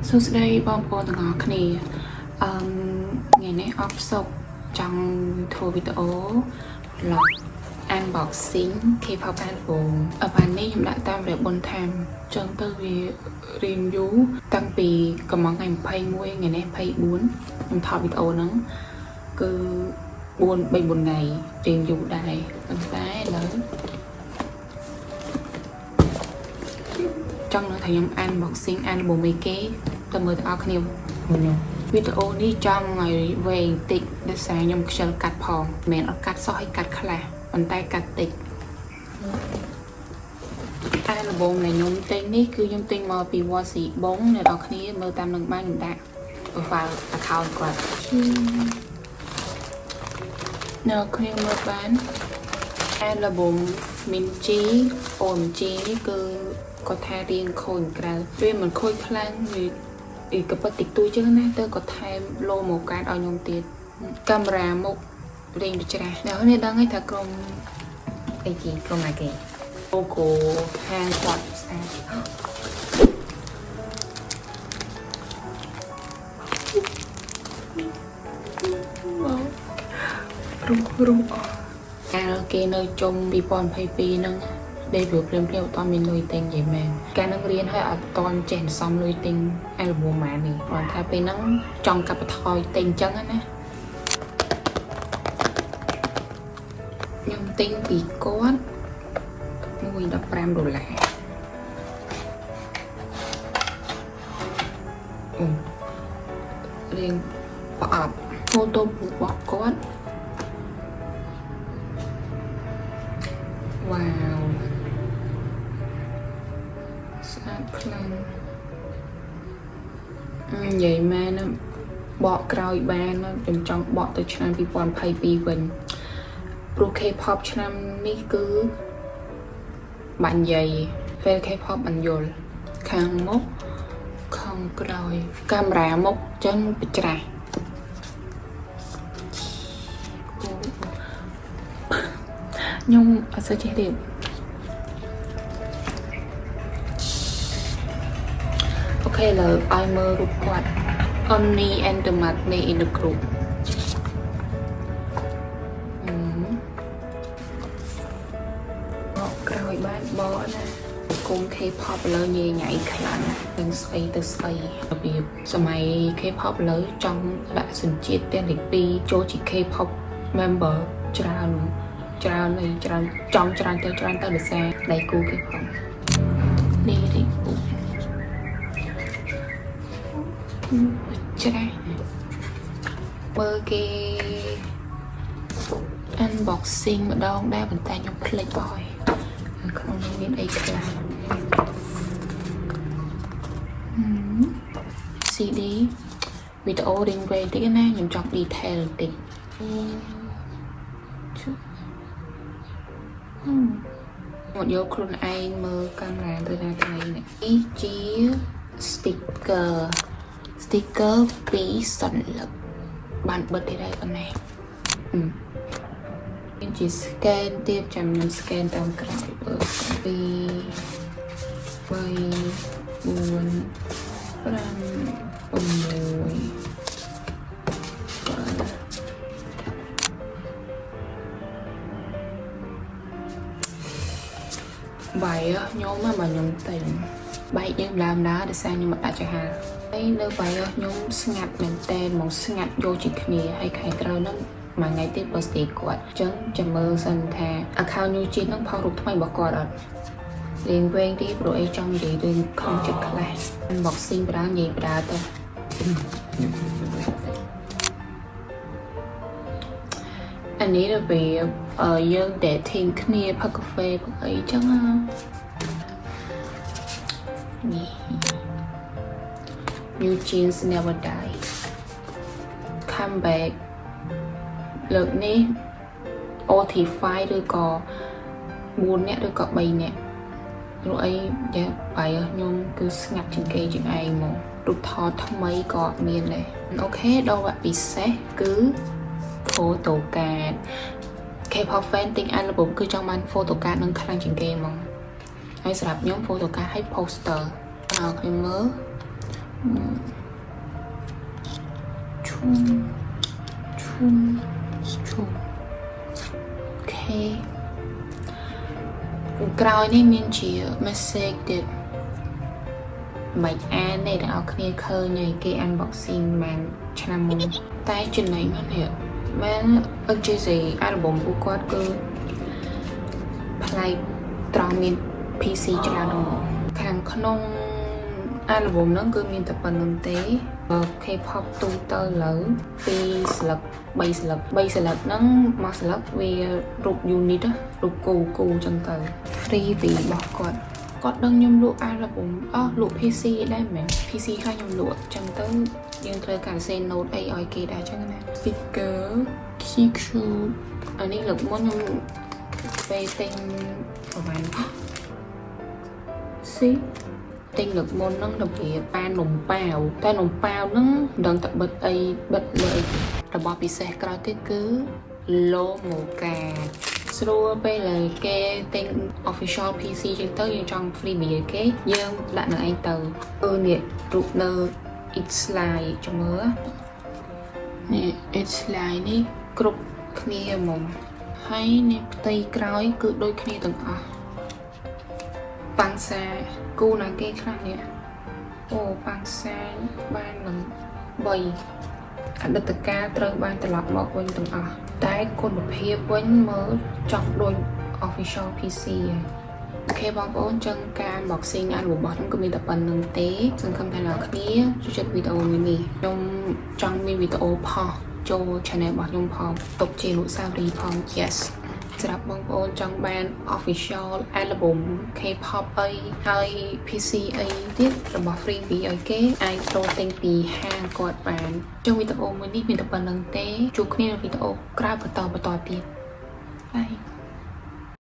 សួស្តីបងប្អូនទាំងអស់គ្នាអឺមថ្ងៃនេះអផ្សុកចង់ធ្វើវីដេអូ vlog unboxing K-pop album អបាននេះខ្ញុំដាក់តាមរបបនថាមចឹងទៅវារៀងយូរតាំងពីកំងថ្ងៃ21ថ្ងៃនេះ24ខ្ញុំថតវីដេអូហ្នឹងគឺ4 3 4ថ្ងៃរៀងយូរដែរប៉ុន្តែឥឡូវចង់នៅថាខ្ញុំ unboxing album អីគេទៅមើលទាំងអស់គ្នាខ្ញុំវីដេអូនេះចង់ឲ្យវែងតិចដោយសារខ្ញុំខ្ជិលកាត់ផងមិនមែនអត់កាត់សោះឲ្យកាត់ខ្លះប៉ុន្តែកាត់តិចតែលបងដែលខ្ញុំទិញនេះគឺខ្ញុំទិញមកពីវត្តស៊ីបងអ្នកនរគ្នាមើលតាមនឹងបានខ្ញុំដាក់ profile account គាត់អ្នកគ្នាមើលបាន album Minji OMG នេះគឺគាត់ថារៀងខូចក្រៅវាមិនខូចខ្លាំងវាអីក៏ពិតតិចតួចចឹងណាទៅគាត់ថែមឡូមកកាតឲ្យខ្ញុំទៀតកាមេរ៉ាមុខរៀងបច្រាស់អ្នកនេះដឹងហើយថាក្រុមអីគេក្រុមណាគេ logo ខាងគាត់ស្អាតរុំរុំអស់កាលគេនៅចុង2022ហ្នឹង debut ភ្លាមភ្លាមអត់មានលុយទិញនិយាយមែនកាលហ្នឹងរៀនហើយអត់តន់ចេះសំលុយទិញ album ម៉ានេះគ្រាន់ថាពេលហ្នឹងចង់កាត់បន្ថយទិញអញ្ចឹងណាខ្ញុំទិញពីគាត់1.15ដុល្លារអូរៀងប្រអប់ photo របស់គាត់វ៉ាវស្អាតខ្លាំងនិយាយមែនណាបកក្រោយបានណាខ្ញុំចង់បកទៅឆ្នាំ2022វិញព្រោះ K-pop ឆ្នាំនេះគឺបាញ់យាយពេល K-pop បានយល់ខាងមុខខាងក្រោយកាមេរ៉ាមុខចឹងបច្រាស់អូខ្ញុំអត់សូវចេះរៀប OK ឥឡូវឲ្យមើលរូបគាត់ Only and the Maknae in the group អឺបកក្រោយបានបកណាគុំ K-pop ឥឡូវញ៉ៃញ៉ៃខ្លាំងទាំងស្អីទៅស្អីរបៀបសម័យ K-pop ឥឡូវចង់ដាក់សញ្ជាតិទាំងលេខ2ចូលជា K-pop member ច្រើនច្រើនអីច្រើនចង់ច្រើនទៅច្រើនទៅដោយសារដៃគូ K-pop នេះរីពូច្រាស់មើលគេ unboxing ម្ដងដែរប៉ុន្តែខ្ញុំភ្លេចអស់ហើយក្នុងនោះមានអីខ្លះហឹម CD វីដេអូរៀងវែងតិចណាខ្ញុំចង់ detail បន្តិចជុហឹមមកយកខ្លួនឯងមើលកាមេរ៉ាទៅណាទៅណីនេះជា sticker sticker ពីរសន្លឹកបានបិទទៀតហើយប៉ុណ្ណេះអឺមានជា scan ទៀតចាំខ្ញុំ scan តាមក្រោយមើល2 3 4 5 6 7បាយខ្ញុំមកខ្ញុំទិញបែកយើងដើមដើរដោយសារខ្ញុំមកដាក់ចង្ហាហើយនៅបាយខ្ញុំស្ងាត់មែនតែនមកស្ងាត់យកជាគ្នាហើយខែក្រោយហ្នឹងមួយថ្ងៃទៀត birthday គាត់អញ្ចឹងចាំមើលសិនថា account New Jeans ហ្នឹងផុសរូបថ្មីរបស់គាត់អត់រៀងវែងទីព្រោះអីចង់និយាយរឿងខំចិត្តខ្លះ unboxing បដានិយាយបដាទៅអានេះរបៀបអឺយើង dating គ្នាផឹកកាហ្វេផឹកអីចឹងណានេះ New Jeans Never Die comeback លើកនេះ OT5 ឬក៏4នាក់ឬក៏3នាក់ព្រោះអីយ៉ាបាយខ្ញុំគឺស្ងាត់ជាងគេជាងឯងមករូបថតថ្មីក៏អត់មានដែរ OK ដល់វគ្គពិសេសគឺ photo card K-pop fan ទិញ album គឺចង់បាន photo card នឹងខ្លាំងជាងគេហ្មងហើយសម្រាប់ខ្ញុំ photo card ហើយ poster អើខ្ញុំមើល ឈុំឈុំឈុំ okay ក្រោយនេះមានជា message ទៀតមិនអានទេអ្នកនរគ្នាឃើញហើយគេ unboxing បានឆ្នាំមុនតែចំណេញមកនេះមែន LJC អាល់ប៊ុមពួកគាត់គឺប្លែកត្រង់មាន PC ច្រើនហ្មងខាងក្នុងអាល់ប៊ុមហ្នឹងគឺមានតែប៉ុណ្្នឹងទេ K-pop ទូទៅឥឡូវ2ស្លឹក3ស្លឹក3ស្លឹកហ្នឹងមួយស្លឹកវារូប unit រូបគូគូចឹងទៅ free ពីរបស់គាត់គាត់ដឹងខ្ញុំលក់អាល់ប៊ុមអស់លក់ PC ដែរមែន PC ខ្លះខ្ញុំលក់ចឹងទៅយើងត្រូវការសេ note អីឲ្យគេដែរចឹងណា sticker cute អានេះលើកមុនខ្ញុំពេលទិញប្រហែលស៊ីទិញលើកមុនហ្នឹងរបៀបបាននំប៉ាវតែនំប៉ាវហ្នឹងមិនដឹងតែបិទអីបិទលើអីរបស់ពិសេសក្រោយទៀតគឺ Lomoka ស្រួលពេលដែលគេទិញ official PC ចឹងទៅយើងចង់ freebie ឲ្យគេយើងដាក់នឹងឯងទៅអឺនេះរូបនៅ X slide ចាំមើលនេះ X slide នេះគ្រប់គ្នាហ្មងហើយនេះផ្ទៃក្រោយគឺដូចគ្នាទាំងអស់ប៉ាំងសាគូណាគេខ្លះនេះអូប៉ាំងសាបាននឹង3អតីតកាលត្រូវបានត្រឡប់មកវិញទាំងអស់តែគុណភាពវិញមើលចង់ដូច official PC ហើយ okay បងប្អូនចឹងការ unboxing អារបស់ខ្ញុំក៏មានតែប៉ុណ្្នឹងទេសង្ឃឹមថាអ្នកគ្នាចូលចិត្តវីដេអូមួយនេះខ្ញុំចង់មានវីដេអូផុសចូល channel របស់ខ្ញុំផងទុកជាអនុស្សាវរីយ៍ផង yes សម្រាប់បងប្អូនចង់បាន official album K-pop អីហើយ PC អីទៀតរបស់ freebie ឲ្យគេអាចចូលទិញពីហាងគាត់បានចុងវីដេអូមួយនេះមានតែប៉ុណ្្នឹងទេជួបគ្នានៅវីដេអូក្រោយបន្តបន្តទៀត Bye.